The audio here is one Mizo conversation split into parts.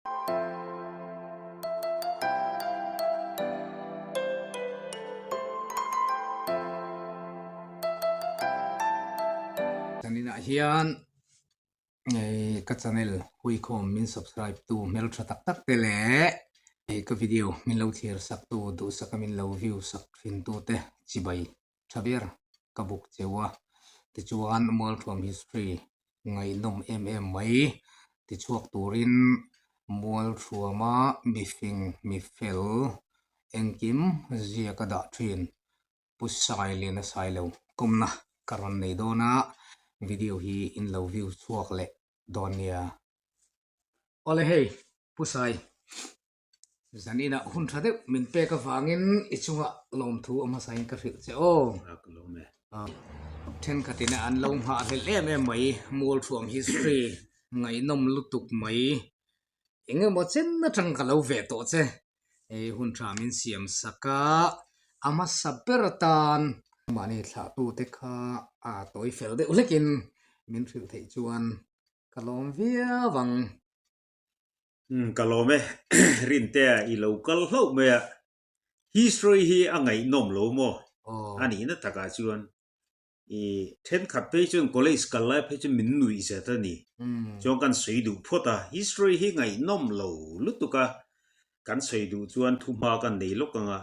Zaninah hian ka channel huikhawm min subscribe tu hmeltha tak tak te leh ka video min lo thlir sak tu duhsaka min lo view sak thin tu te chibai tha ber ka buk cheu a tichuan Mualthuam history ngaihnawm em em mai tichhuak turin Mualthuama mifing mifel engkim ziak a dah thin Pu Sailin a sailo kawmna ka rawn nei dawn a video hi in lo view chhuak leh dawn nia. Awle hei Pu Sai. Zaninah hun tha deuh min pek avangin i chungah lawmthu a hmasain ka hrilh che aw. A ka lawm e. Thenkhatin an lo nghahhlelh em em mai, Mualthuam history ngaihnawm lutuk mai. Eng emaw chen atang ka lo ve tawh che. Hei hun tha min siam sak a, a hmasa ber atan mahni thlahtute kha a tawi fel deuh hlekin min hrilh theih chuan ka lawm viau ang. Umm ka lawm e, Rintea i lo kal hlauh mai a, history hi a ngaihnawm lo maw? A nihna takah chuan i thenkhat phei chuan college kal lai phei chuan min nuih zet a ni. Chuan kan sawi duh phawt a, history hi ngaihnawm lo lutuk a, kan sawi duh chuan thuhma kan nei lawk ang a.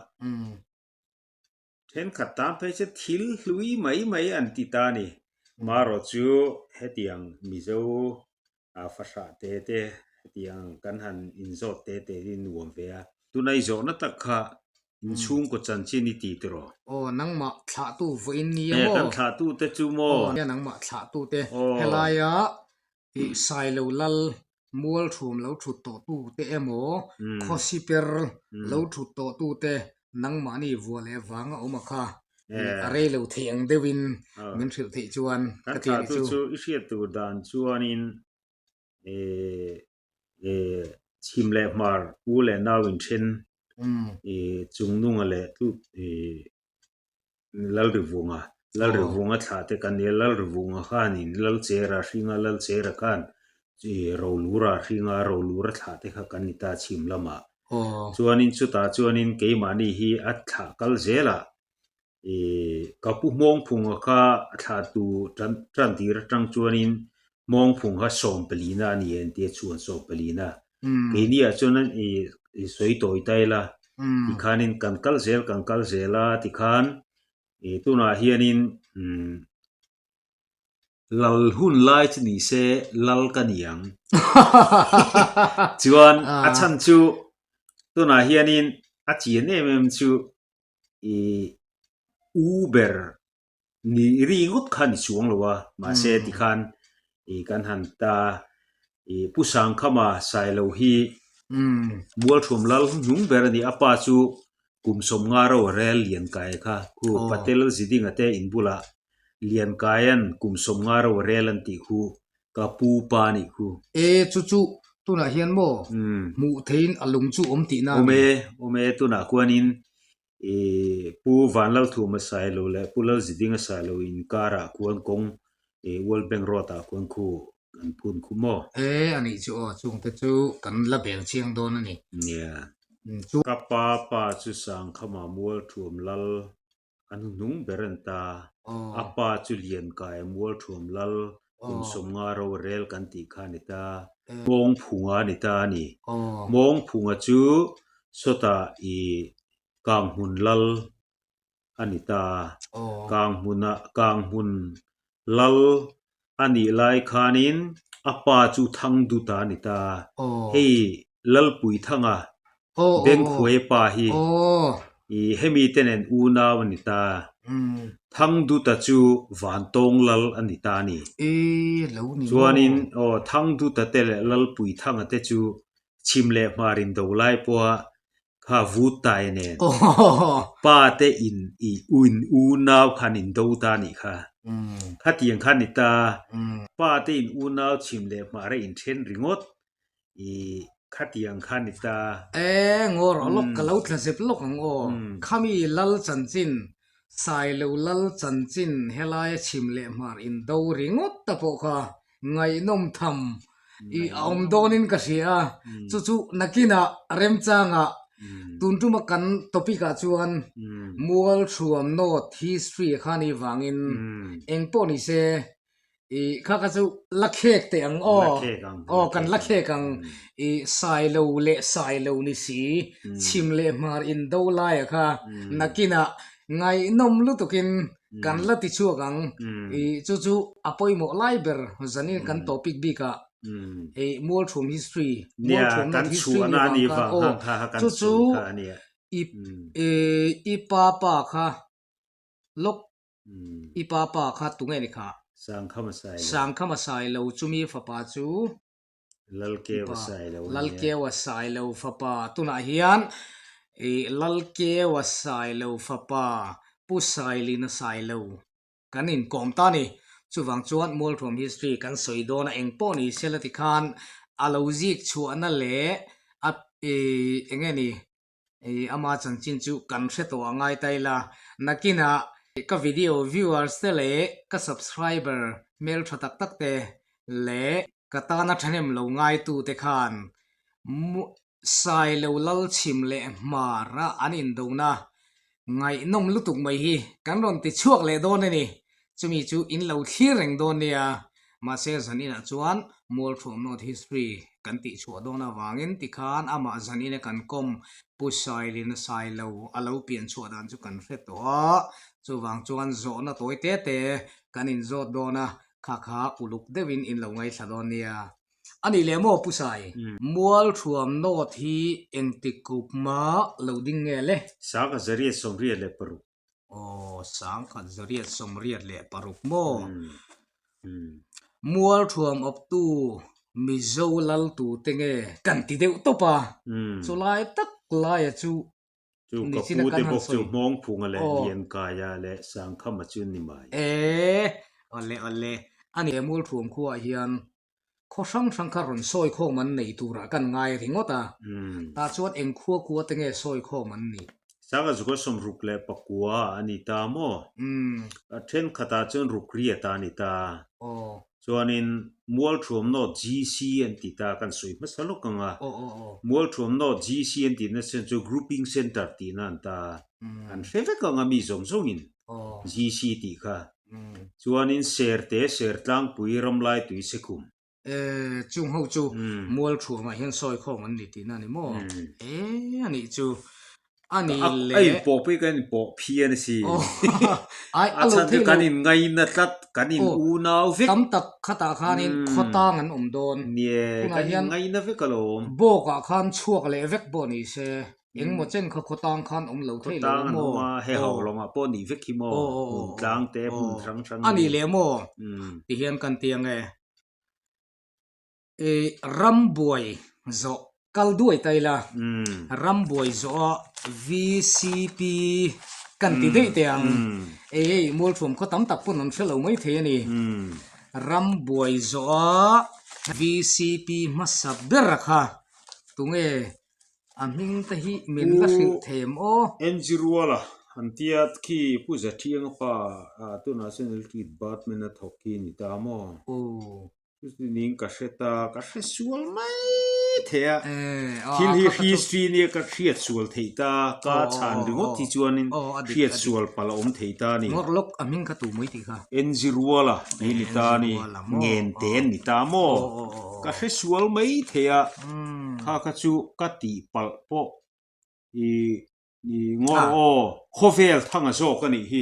Thenkhat tan phei chu thil hlui mai mai an ti ta a ni. Marawh chu hetiang Mizo fahrah te te hetiang kan han inzawt te te hi nuam ve a. Tuna i zawhna tak kha inchhungkaw chanchin i ti tiraw? Aw, nangmah thlahtu vawiin nia maw? Kan thlahtu te chu maw? Aw, nangmah thlahtu te helaia Tih Sailo Lal Mualthum lo thut tawh tu te emaw, Khawsiper lo thut tawh tu te nangmahni vuah leh vang a awm a kha a rei lo theih ang deuhin min hrilh theih chuan ka ti a ni chu. Kan thlahtu chu i hriat tur dan chuanin chhim leh hmar u leh nau inthen chungnunga leh Lalrivunga, Lalrivunga thlah te kan nia, Lalrivunga khanin Lalchera hringa, Lalchera khan Rolura hringa, Rolura thlah te kha kan ni ta chhim lamah. Chuanin chutah chuanin keimahni hi a thlah kal zelah ka pu Hmawngphunga kha a thlah tu tan tan tir atang chuanin Hmawngphung kha sawmpalina a ni e an tia chhuan sawmpalina. Keini ah chuan i sawi tawi ta ila tikhanin kan kal zel kan kal zel a tikhan ih tunah hianin umm lal hun lai chu ni se lal ka ni ang chuan a chhan chu tunah hianin a chian em em chu ih u ber Ni ri ngawt kha ni chuang lo a, mahse tikhan ih kan han ta ih Pu Sangkhama Sailo hi Mualthuam lal hnung ber a ni, a pa chu kum sawmnga ro a rel Liankai kha khu Patel Zidinga te in bulah Liankaian kum sawmnga ro a rel an tih khu ka pu pa a nih khu. E chu chu tunah hian maw hmuh theihin a lung chu awm tihna a ni. Awm e, awm e tunah khuanin Ih Pu Vanlalthuma Sailo leh Pu Lalzidinga Sailo inkarah khuan kawng ih World Bank Road ah khuan khu an phun khu maw? E a nih chu aw, chungte chu kan la bel chiang dawn a ni. Nia. Ka pa pa chu Sangkhama Mualthuam Lal a hnuhnung ber an ta. A pa chu Liankai Mualthuam Lal kum sawmnga ro rel kan tih kha a ni ta. Mawngphunga a ni ta a ni. Mawngphunga chu sawtah ih Kanghmun lal a ni ta. Kanghmuna Kanghmun lal a nih lai khanin a pa chu Thangduta a ni ta. Hei Lalpuithanga Bengkhuai pa hi ih hemi te nen unau a ni ta. Thangduta chu Vantawng lal a ni ta a ni. Chuanin aw Thangduta te leh Lalpuithanga te chu chhim leh hmar indo lai pawha Kha vut tai nen pa te in i in unau khan in do ta nih kha. Khatiang kha ni ta. Pa te in unau chhim leh hmar a in then ringawt i khatiang kha ni ta. E ngawr aw lawk ka lo tla zep lawk ang aw. Khami lal chanchin, Sailo lal chanchin helaia chhim leh hmar in do ringawt ta pawh kha ngaihnawm tham. I a awm dawnin ka hria a, chu chu nakinah remchangah tun tuma kan topic ah chuan Mualthuam North History kha ni vangin eng pawh ni se i kha kha chu la khek teh ang aw, aw kan la khek ang i Sailo leh Sailo ni si chhim leh hmar indo laia kha nakinah ngaihnawm lutukin kan la ti chhuak ang i chu chu a pawimawh lai ber zanin kan topic bikah i Mualthum history Mualthum not history ni vang khan aw chu chu i i pa pa kha lawk i pa pa kha tunge ni kha Sangkhama Sailo chumi fapa chu Lalkeua Sailo a nia. Lalkeua Sailo fapa tunah hian i Lalkeua Sailo fapa Pu Sailina Sailo kan inkawm ta a ni. Chuvang chuan Mualthuam history kan sawi dawn a eng pawh ni sela tikhan a lo zik chhuahna leh a i eng nge ni I ama chanchin chu kan hre tawh a ngai ta ila, nakinah ka video viewers te leh ka subscriber hmeltha tak tak te leh ka tana thahnem lo ngaitu te khan Sailo Lalchhim leh Hmara an indona ngaihnawm lutuk mai hi kan rawn ti chhuak leh dawn a ni. Chumi chu in lo thlir reng dawn nia, mahse zaninah chuan Mualthuam North History kan tih chhuah dawn avangin tikhan amah zanina kan kawm Pu Sailin a Sailo a lo pian chhuah dan chu kan hre tawh a, chuvang chuan zawhna tawi te te kan inzawt dawn a, kha kha uluk deuhin in lo ngaithla dawn nia. A nih leh maw Pu Sai? Mualthuam North hi engtik kup mah lo ding nge le? Sangha 886. Aw, 1886 maw? Mualthuam awptu Mizo laltu te nge kan ti deuh tawp a, chulai tak laia chu Chu ka pu te bawk chu Hmawngphunga leh Liankaia leh Sangkhama chu ni mai. E, awle awle, a ni Mualthuam khuaah hian khaw hrang hrang kha rawn sawi khawm an neih turah kan ngai ringawt a, tah chuan eng khua khua te nge sawi khawm an nih? Sanga zuka 69 a ni ta maw? A thenkhatah chuan ruk riat a ni ta. Chuanin Mualthuamnaw GC an ti ta, kan sawi hmasa lawk ang a. Mualthuamnaw GC an tihna chhan chu Grouping Centre tihna an ta. An hre vek ang a mi zawng zawngin GC tih kha. Chuanin Serte, Sertlangpui, Ramlaitui, Sekhum. E, chung ho chu Mualthuamah hian sawi khawm an ni tihna a ni maw? E, a nih chu. A ni le. A inpawh pawh hi kan inpawh phian a si. A chhan chu kan inngaina tlat, kan in unau vek. Tam tak khatah khanin khawtang an awm dawn. Nie, kan inngaina vek alawm. Bawkah khan chhuak leh vek pawh ni se. Engmaw chen kha khawtang khan awm lo thei lo maw? Khawtang an awm a, he ho lawngah pawh nih vek hi maw? Hmun tlang te, hmun hrang hrang. A nih leh maw? Ti hian kan ti ang e. I rambuai zawh kal duai ta ila, rambuai zawh a VCP kan ti daih teh ang. Ei hei Mualthuam khaw tam tak pawn an hre lo mai thei a ni. Rambuai zawh a VCP hmasa ber kha tunge A hming te hi min la hrilh thei em aw? NG Ruala an tia khi Pu Zathianga pa tunah chuan electric department a thawk khi a ni ta maw? Aw. Chutinin ka hre ta, ka hre sual mai thei a. Thil hi history nia ka hriat sual theih ta, ka chhan ringawt hi chuanin hriat sual palh a awm thei ta a ni. Ngawr lawk a hming kha tu mai tih kha. NG Ruala hi ni ta a ni, Ngente an ni ta maw? Ka hre sual mai thei a. Kha kha chu ka tih palh pawh i i ngawr aw khawvel thanga zawk a nih hi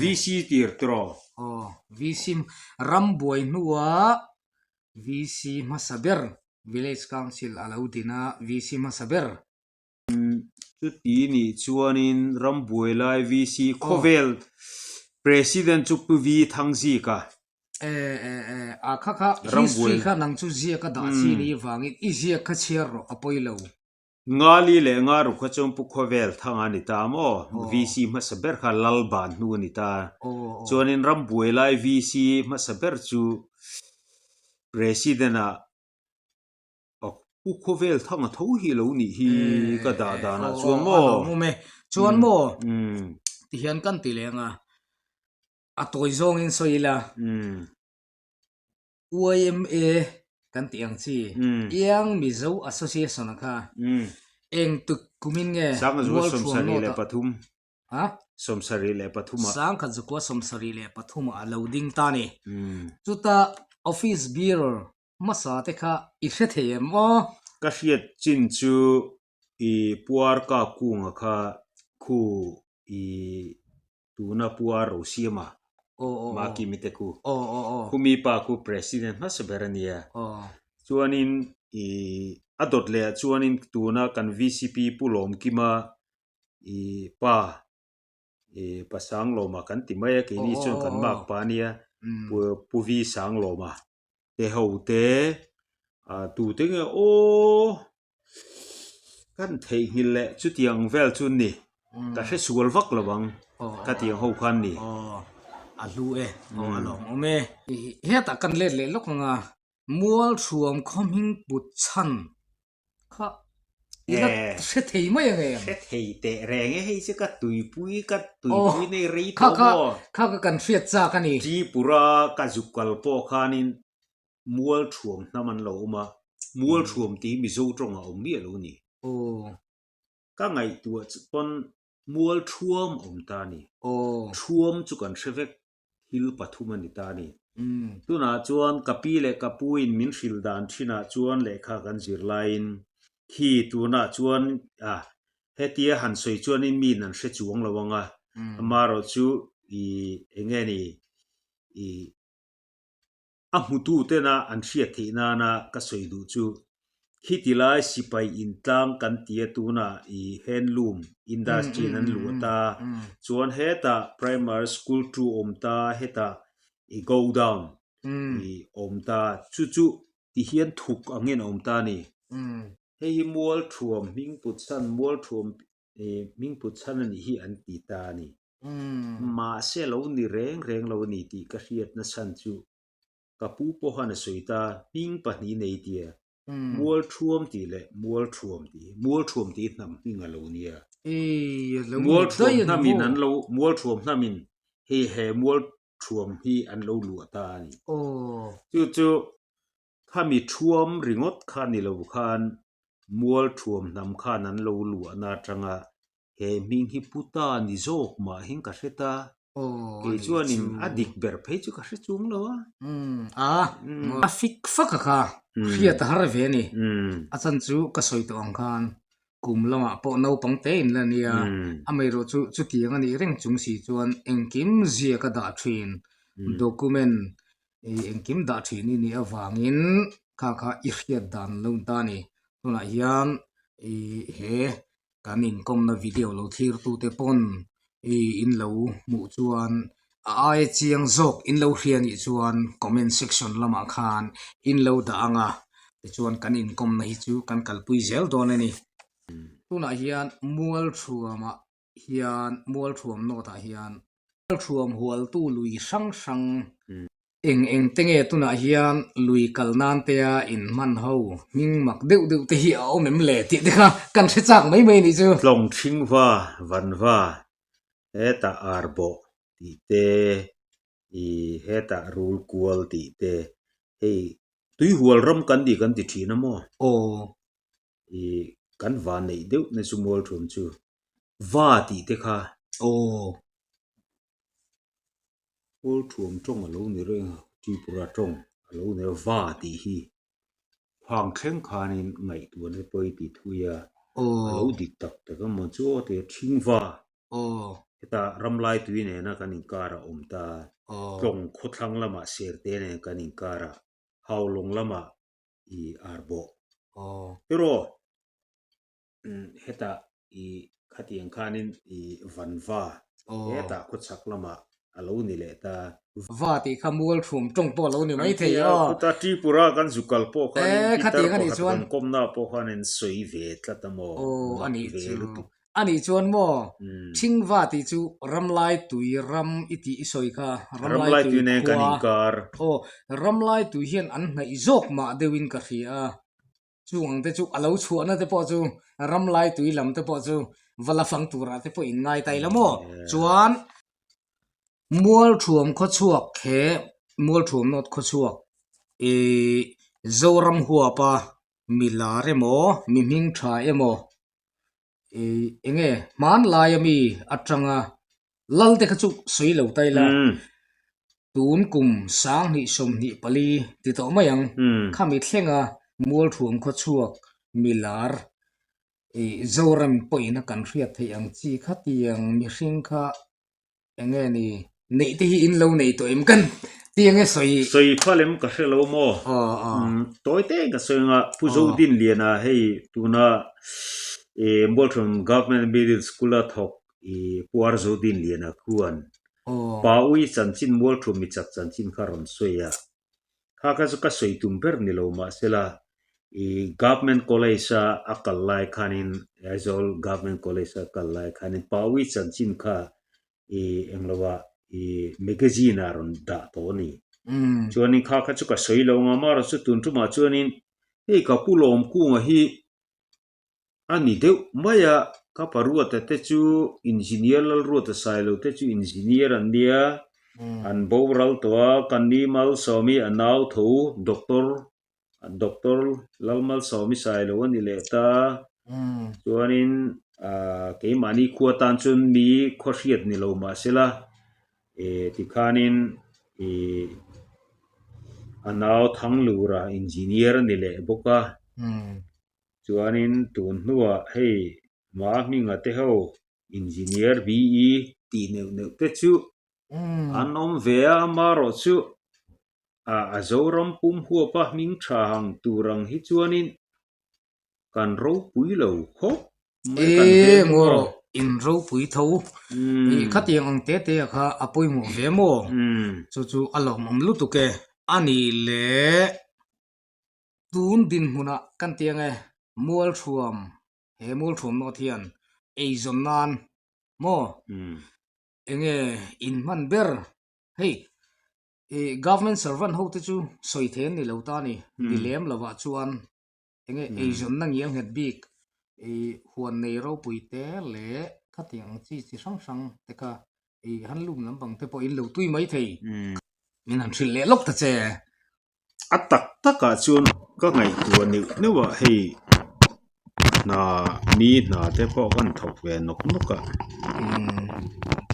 VC tir tiraw. Aw VC ram buai hnua VC hmasa ber Village Council a lo din a VC hmasa ber. Chuti nih chuanin ram buai lai VC khawvel President chu Pu V Thangzika A kha kha history kha nang chu ziak a dah chi ni vangin i ziak kha chhiar rawh a pawi lo. Ngali leh Ngaruk kha chuan Pu Khawvel thang a ni ta maw? VC hmasa ber kha Lalban hnu a ni ta. Chuanin rambuai lai VC hmasa ber chu President ah Pu Khawvel thang a tho hi lo nih hi ka dah danah chuan maw? Chuan maw? Tihian kan ti leng a. A tawi zawngin sawi ila. Yma kan tih ang chi Iang Mizo Association a kha eng tuk kumin nge Sangkhat 73. Ha? 73 ah. 1973 ah a lo ding ta a ni. Chuta office bearer hmasa te kha i hre thei em aw? Ka hriat chin chu i puar kap kunga kha khu i tuna puar ro siam a, Maki mite khu. Khumi pa khu president hmasa ber a nia. Chuanin i a dawt leh ah chuanin tuna kan VCP Pu Lawmkima i pa i pa Sanglawma kan ti mai a keini chuan kan mak pa a nia pu pu Vi Sanglawma te ho te ah tute nge aw kan theihnghilh leh chutiang vel chu ni ka hre sual vak lo ang ka tiang ho khan ni. A hlu e aw a lawm awm e. Hetah kan let leh lawk ang a mual thuam khaw hming put chhan Kha i la hre thei mai ang em? Hre thei teh reng e, hei chu ka tuipui ka tuipui nei rei tawh maw? Kha kha kan hriat chak a ni. Tripura ka zuk kal pawh khanin mual thuam hnam an lo awm a, mual thuam tih hi Mizo tawng a awm miah lo a ni. Ka ngaihtuah pawn mual thuam a awm ta a ni. Thuam chu kan hre vek thil pathum a ni ta a ni. Tunah chuan ka pi leh ka pu in min hrilh dan thinah chuan lehkha kan zir laiin khi tunah chuan a hetia han sawi chuanin miin an hre chuang lo ang a, amaherawh chu i eng nge ni i A hmutu tena an hriat theih nana ka sawi duh chu khiti lai sipai intlang kan tia tunah i handloom industry in an luh ta chuan hetah primary school tu awm ta hetah i go down i awm ta chu chu ti hian thuk angin a awm ta a ni. Hei hi mualthuam hming put chhan mualthuam hming put chhan a nih hi an ti ta a ni. Mahse lo ni reng reng lo a ni tih ka hriat nachhan chu ka pu pawhan a sawi ta, hming pahnih nei tia, Mualthuam tih leh Mualthuam tih hi, Mualthuam tih hi hnam hming a lo nia. Mualthuam hnamin an lo, Mualthuam hnamin hei he Mualthuam hi an lo luah ta a ni. Chu chu Khami thuam ringawt kha ni lo khan mual thuam hnam khan an lo luahna atanga he hming hi pu ta ni zawk mah hian ka hre ta. Kei chuanin a dik ber phei chu ka hre chung lo a. A, a fik fak a kha, hriat a har ve a ni. A chan chu ka sawi tawh ang khan kum lamah pawh naupang te in la nia, amaherawh chu chutiang a nih reng chung si chuan engkim zia ka dah thin document I engkim dah thin i nih avangin kha kha i hriat dan lo ta a ni. Tunah hian i he kan inkawmna video lo thlir tute pawn i in lo hmuh chuan a aia chiang zawk in lo hria nih chuan comment section lamah khan in lo dah ang a, tichuan kan inkawmna hi chu kan kalpui zel dawn a ni. Tunah hian Mualthuamah hian Mualthuam North ah hian Mualthuam hualtu lui hrang hrang eng eng te nge tunah hian lui kal nan te a in hman ho hming mak deuh deuh te hi a awm em le tih te kha kan hre chak mai mai a nih chu. Tlawng Thingva, Vanva, hetah Arbawh tih te, ih hetah Rulkual tih te, hei Tuihual ram kan tih kan ti thin a maw? Aw. I kan van neih deuh na chu mual thum chu va tih te kha. Aw. Mual thuam tawng a lo ni reng a, Tripura tawng a lo ni a, va tih hi phang thleng khanin ngaihtuahna te pawh i ti thui a, a lo dik tak tak a maw chu aw ti a, thing va. Aw. Heta ramlai tui nena kan inkar a awm ta, tlawng khawthlang lamah serte nen kan inkar a, haulawng lamah i ar bawh. Pero hetah i khatiang khanin i vanva hetah khawchhak lamah a lo ni leh ta. Va tih kha mual thum tawng pawh a lo ni mai thei aw. Khuta Tripura kan zu kal pawh khanin Peter pakhat kan kawmna pawh khanin sawi ve tlat a maw. Aw a nih chu. A nih chuan maw Thingva tih chu Ramlai tui ram i tih i sawi kha Ramlai tui nen kan inkar. Aw Ramlai tui hian an hnaih zawk mah deuhin ka hria a, chung ang te chu a lo chhuahna te pawh chu Ramlai tui lam te pawh chu va la fang turah te pawh in ngai ta ila maw chuan Mualthuam khawchhuak he Mualthuam North khawchhuak ih. Zoram huapa mi lar emaw mi hming tha emaw ih eng nge hmanlai ami atanga lal te kha chu sawi lo ta ila tun kum sanghnih 24 ti tawh mai ang khami thlenga Mualthuam khawchhuak mi lar ih Zoram pawhin a kan hriat theih ang chi khatiang mihring kha Eng nge ni? Neih te hi in lo nei tawh em kan ti eng nge sawi? Sawi phal em ka hre lo maw? Aw aw. Tawi te ka sawi anga Pu Zodinliana hei tuna ih Mualṭhum Government Middle School a thawk ih Pu Ar Zodinliana khuan Pa Ui chanchin Mualṭhum mi chak chanchin kha rawn sawi a. Kha kha chu ka sawi tum ber ni lo mahsela ih Government College a a kal lai khanin Aizawl Government College a kal lai khanin Paui chanchin kha ih englo ah ih magazine ah rawn dah tawh a ni. Chuanin kha kha chu ka sawi lo ang a, amaherawhchu tun tumah chuanin hei ka pu Lawmkunga hi A ni deuh mai a, ka pa Ruata te chu Engineer Lalruata Sailo te chu Engineer an nia, an boral tawh a, ka ni Malsawmi a nau tho Doctor Doctor Lalmalsawmi Sailo a ni leh ta, chuanin ah keimahni khua tan chuan mi khawhriat ni lo mahsela eh tikhanin ih a nau Thanglura Engineer a ni leh bawk a. Chuanin tun hnuah hei Hma hminga te ho Engineer BE tih neuh neuh te chu an awm ve a, amaherawh chu a Zoram pum huapa hming tha hang tur ang hi chuanin kan ropui lo khawp mai kan ve hi maw. In ropui tho i khatiang ang te te kha a pawimawh ve maw? Chu chu a lawmawm lutuk e. A nih leh. Tun dinhmunah kan ti ang e, Mualthuam, he Mualthuam nawt hian eizawn nan maw enge in hman ber? Hei ih government servant ho te chu sawi thei an ni lo ta a ni, ni lem lovah chuan enge eizawnna ngial nghet bik ih huan nei ropui te leh khatiang ang chi chi hrang hrang te kha ih handloom lampang te pawh in lo tui mai thei. Min han hrilh leh lawk ta che. A tak takah chuan ka ngaihtuah neuh neuh a hei hna mi hna te pawh kan thawk ve nawk nawk a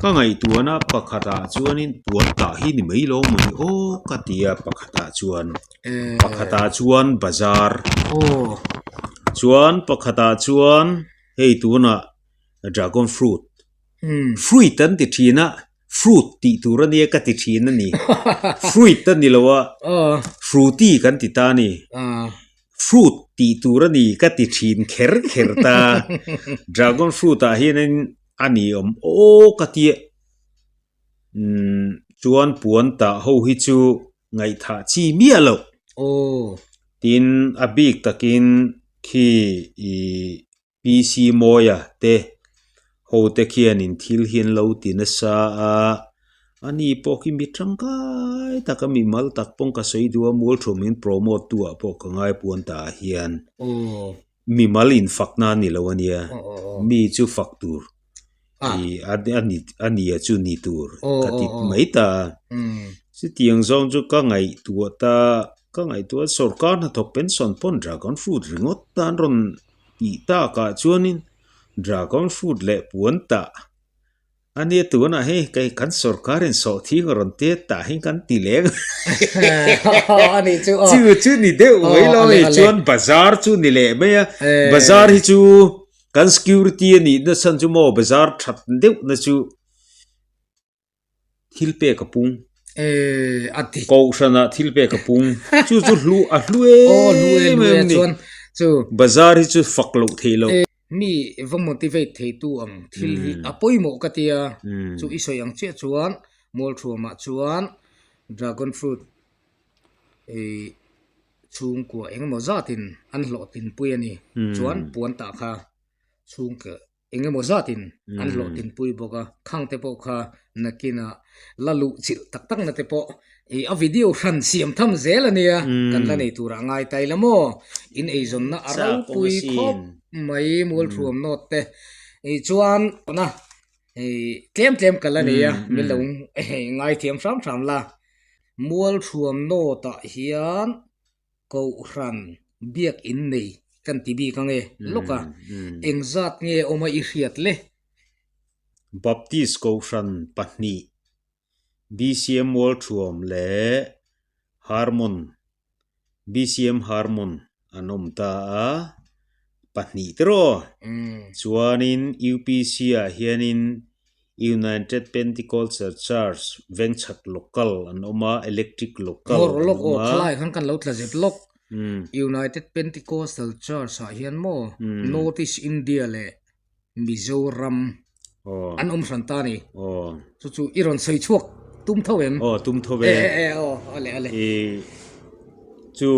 ka ngaihtuahna pakhatah chuanin puan tah hi ni mai lo maw ni aw ka ti a pakhatah chuan pakhatah chuan bazar chuan pakhatah chuan hei tunah dragon fruit fruit an ti thin a. Fruit tih tur a nia ka ti thin a ni. Fruit a ni lo a, fruity kan ti ta a ni. Fruit tih tur a ni ka ti thin kher kher ta. Dragon fruit ah hianin a ni awm aw ka ti a. Umm chuan puan tah ho hi chu ngaihthah chi miah loh. Tin a bik takin khi ih PC Mawia te ho te khianin thil hi an lo ti nasa a, ani pawh khi mi tangkai taka mi mal tak pawng ka sawi duh a, Mualthuam in promote tu ah pawh ka ngai puan ta ah hian mi mal in fak na a ni lo a nia, mi chu fak tur ih a nia chu ni tur ka ti mai ta a, chutiang zawng chu ka ngaihtuah ta ka ngaihtuah a sawrkar hnathawk pension pawn dragon fruit ringawt tan rawn Tih takah chuanin dragon fruit leh puan tah a nia tunah hei kei kan sorkarin sawhthing a rawn tet tah hi kan ti leng chu chu ni deuh mai lo hei chuan bazar chu ni leh mai a bazar hi chu kan security a nih na chhan chu maw bazar that deuh na chu Thil pek a pung. Eh, a ti. Kohhranah thil pek a pung. Chu chu hlu a hlu em em ni. Chu. Bazar hi chu fak loh theih loh. Mi va motivate thei tu ang thil hi a pawimawh ka tia. Chu i sawi ang chiah chuan Mualthuamah chuan dragon fruit ei chhungkua engemaw zatin an hlawhtlinpui a ni. Chuan puan tah kha chhungkaw eng emaw zatin an hlawhtlinpui bawk a, khang te pawh kha nakinah la luh chilh tak tak na te pawh ih a video hran siam tham zel a nia, kan la nei turah ngai ta ila maw, in eizawnna a ropui khawp mai Mualthuam nawt te ih chuan na ih tlem tlem ka la nei a, min lo ngaithiam hram hram la, Mualthuam nawtah hian. Kohhran biakin nei kan ti bik ang e lawk a, engzat nge awm a i hriat le? Baptist Kohhran pahnih, BCM Mualthuam leh Harmon, BCM Harmon an awm ta a, pahnih tiraw? Chuanin UPC ah hianin United Pentecostal Church Vengchhak Local an awm a, Electric Local an Ngawr lawk awm aw, a. khalai khan kan lo tla zep lawk. United Pentecostal Church ah hian maw North East India leh Mizoram an awm hran ta a ni. Chu chu i rawn sawi chhuak tum tho em? Aw, tum tho e. E e e aw, ale ale. I chu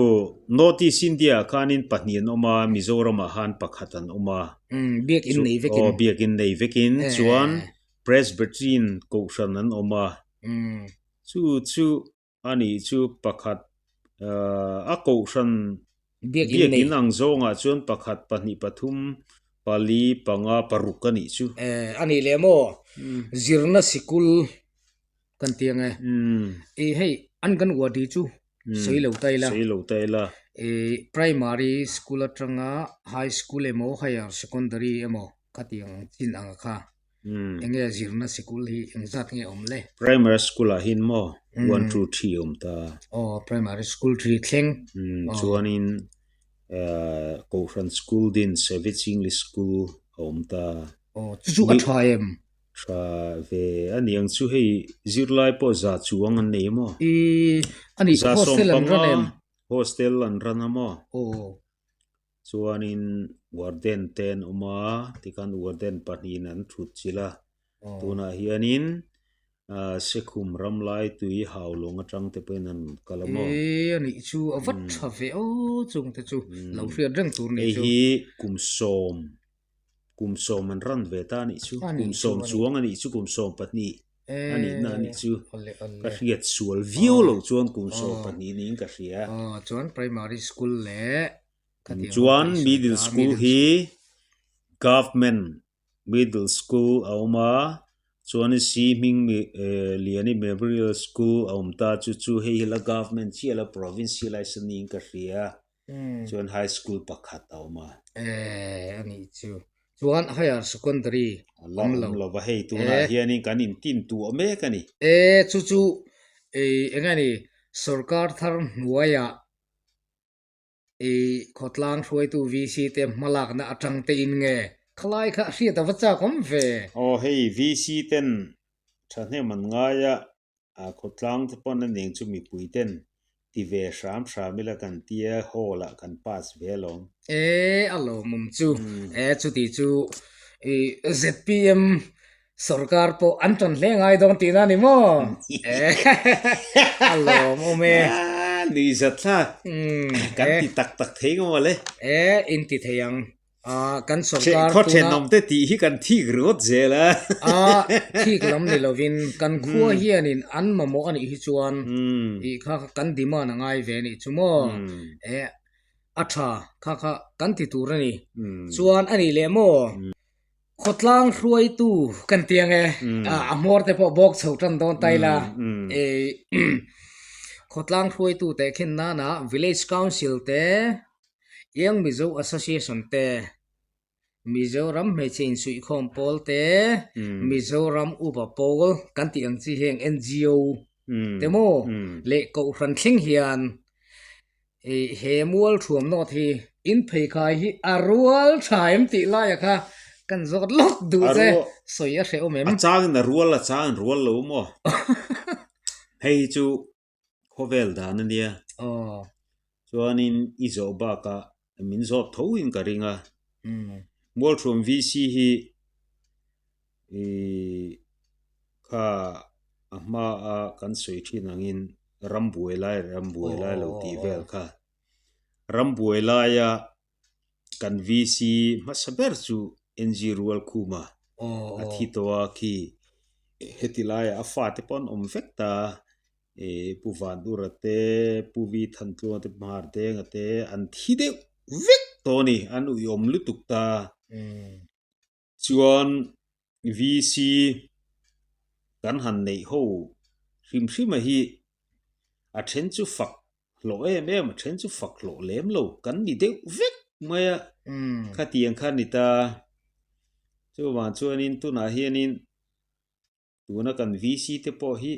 North East India ah khanin pahnih an awm a, Mizoram ah khan pakhat an awm a. Umm, biakin nei vekin. Aw, biakin nei vekin. Chuan Presbyterian kohhran an awm a. Chu chu a nih chu pakhat a kohhran biakin ang zawngah chuan pakhat, pahnih, pathum, pali, panga, paruk a nih chu. A nih leh maw? Zirna sikul kan ti ang e. I hei an kan uadi chu sawi lo ta ila. Sawi lo ta ila. I primary school atanga high school emaw higher secondary emaw khatiang chin ang kha enge zirna sikul hi engzat nge awm le? Primary school ah hian maw one two three awm ta. Aw primary school three thleng. Chuanin Kohhran school din Savage English School a awm ta. Aw chu chu a tha em? Tha ve a niang chu hei zirlai pawh za chuang an nei maw? I a nih hostel an ran em? Hostel an ran a maw? Aw. Chuanin warden te an awm a, tikhan warden pahnihin an thut chilh a. Tunah hianin Sekhum ramlai tui hau lawng atang te pawhin an rawn kal a maw? E a nih chu a vat tha ve aw chung te chu lo hriat reng tur ni chu. Hei hi kum sawm Kum sawm an ran ve ta a nih chu. Kum sawm chuang a nih chu, kum 12 a nihna a nih chu. Ka hriat sual viau lo chuan kum 12 niin ka hria. Chuan primary school leh Chuan middle school hi government middle school a awm a, chuan si hming Liani Memorial School a awm ta chu chu hei hi la government chiah la provincialize a niin ka hria. Chuan high school pakhat a awm a. Eh, a nih chu. Chuan higher secondary a la awm lo va, hei tunah hianin kan intin tuah mek a ni. Eh, chu chu ei eng nge ni, sorkar thar hnuaiah ei khawtlang hruaitu VC te hmalakna atang te in nge khalai kha hriat a va chak awm ve. Aw, hei VC ten thahnem an ngai a, A khawtlang te pawn a neng chu mipui ten ti ve hram hram ila kan tia hall ah kan pass ve alawm. E a lawmawm chu e chuti chu i ZPM sorkar pawh an tan hle ngai dawn tihna a ni maw? E a lawmawm e. Nui zat thlak kan ti tak tak thei ngawm ale. E in ti thei ang. Ah, kan sorkar Khaw thenawm te tih hi kan thik ringawt zel a. Ah, thik lam ni lovin kan khua hianin an mamawh a nih hi chuan tih kha kan demand a ngai ve a nih chu maw? Eh, a tha kha kha kan ti tur a ni. Chuan a nih leh maw? Khawtlang hruaitu kan ti ang e, a hmawr te pawh bawk chho tan dawn ta ila. Eh, khawtlang hruaitu teh khin nana village council te, Young Mizo Association te, Mizoram Hmeichhe Insuihkhawm Pawl te, Mizoram Upa Pawl kan tih ang chi heng NGO te maw leh Kohhran thleng hian he mual thuam nawt hi in pheikhai hi a rual tha em tih laia kha kan zawt lawk duh che sawi a hrehawm em? A changin a rual a changin rual lo maw? Hei chu Khawvel dan a nia. Aw. Chuanin i zawh bakah min zawt tho in ka ring a. Mualthuam VC hi i kha a hma a kan sawi thin angin ram buai lai ram buai lai lo tih vel kha. Ram buai laia kan VC hmasa ber chu NG Rualkhuma a thi tawh a khi heti laiah a fate pawh an awm vek ta ih Pu Vanura te Pu Vi Thantluanga te Pu Hmardenga te an thi deuh vek tawh a ni an uiawm lutuk ta chuan VC kan han neih ho hrim hrim a hi a then chu fak. hlawh em em a then chu fak hlawh lem lo kan ni deuh vek mai a khatiang kha a ni ta. Chuvang chuanin tunah hianin tuna kan VC te pawh hi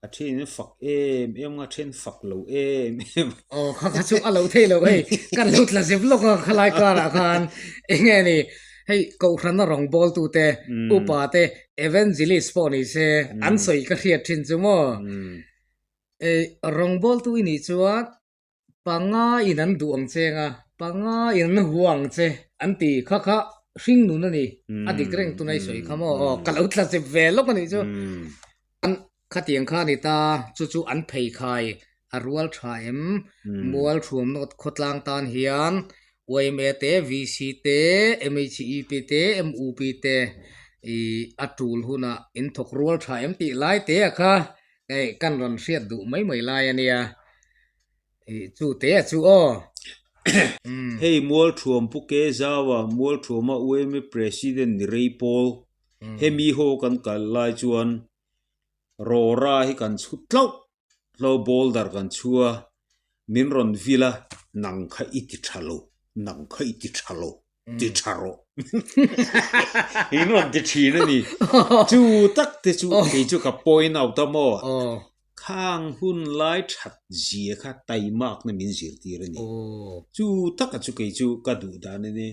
a then in fak em em a then fak lo em em. Aw kha kha chu a lo thei lo hei kan lo tla zep lawk a khalai karah khan eng nge ni hei kohhrana rawngbawltu te upa te evangelist pawh ni se an sawi ka hriat thin chu maw rawngbawltu i nih chuan Panga in an duh ang che anga, panga in an hua ang che an ti kha kha hring nun a ni. A dik reng tuna i sawi kha maw? Aw, ka lo tla chep ve lawk a nih chu. An khatiang kha a ni ta, chu chu an pheikhai a rual tha em? Mual thuamnawt khawtlang tan hian yma te, VC te, MHEP te, MUP te i a tul hunah in thawk rual tha em tih lai te a kha Hei kan rawn hriat duh mai mai lai a nia, ih chu te a chu aw. Hei Mualthuam Pu Ke Zaua Mualthuama UMA President ni rei pawl hemi ho kan kal lai chuan Rawra hi kan chhu tlauh tlauh boulder kan chhu a, min rawn vil a, nang kha i ti tha lo, nang kha i ti tha lo. ti tha rawh in rawn ti thin a ni chu tak te chu kei chu ka point out a maw khang hun lai that zia kha taimak na min zirtir a ni chu taka chu kei chu ka duh dan a ni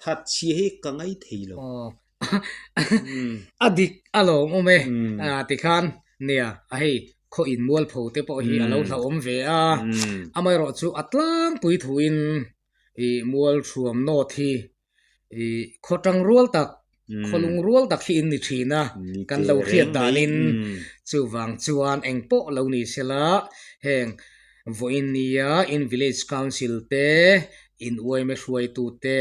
that chhia hi ka ngai thei lo a dik a lawm awm e tikhan nia a hei khaw in mualpho te pawh hi a lo hlauhawm ve a amaherawhchu a tlangpui thuin Ih mual thuam nawt hi ih khaw tang rual tak khaw lung rual tak hi in ni thin a kan lo hriat danin chuvang chuan eng pawh lo ni sela heng vawiin nia in village council te in uaime hruaitu te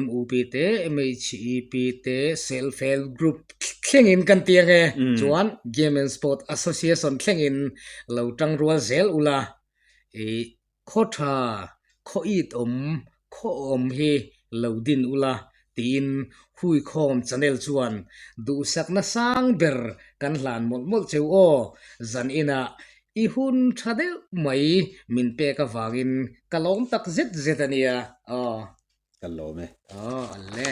MUP te MHEP te self help group thlengin kan ti ang e chuan game and sport association thlengin lo tang rual zel ula ih Khaw tha, khaw it awm, khaw awm hi lo din ula tiin Huikhawm channel chuan duhsakna sang ber kan hlan mawlh mawlh cheu aw. Zan inah i hun tha deuh mai min pek avangin ka lawm tak zet zet a nia aw. Ka lawm e. Aw, a le.